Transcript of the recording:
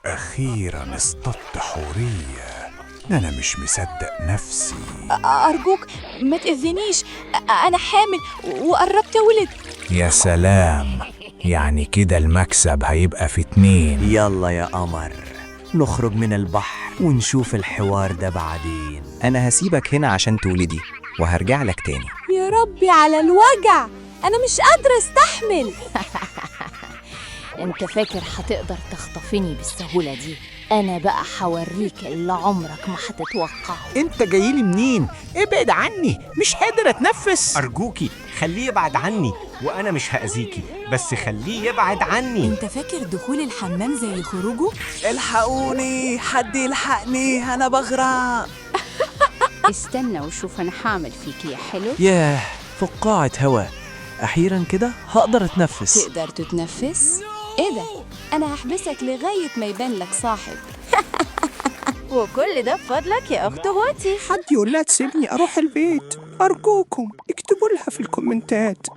أخيرا اصطدت حورية، أنا مش مصدق نفسي. أرجوك ما تأذنيش، أنا حامل وقربت أولد. يا سلام، يعني كده المكسب هيبقى في 2. يلا يا قمر، نخرج من البحر ونشوف الحوار ده بعدين. أنا هسيبك هنا عشان تولدي وهرجع لك تاني. يا ربي على الوجع، أنا مش قادرة أستحمل. انت فاكر هتقدر تخطفني بالسهولة دي؟ انا بقى هوريك اللي عمرك ما هتتوقعه. انت جايلي منين؟ ابعد عني، مش قادر اتنفس. أرجوكي خليه يبعد عني، وأنا مش هأذيكي، بس خليه يبعد عني. أنت فاكر دخول الحمام زي خروجه؟ الحقوني، حد يلحقني، أنا بغرق. استنى وشوف انا هعمل فيك يا حلو. ياه، فقاعة هواء، أخيرا كده هقدر أتنفس. تقدر تتنفس؟ إيه ده؟ أنا هحبسك لغاية ما يبان لك صاحب. وكل ده بفضلك يا أخت هوتي. حد يقول لها تسيبني اروح البيت، ارجوكم اكتبوا لها في الكومنتات.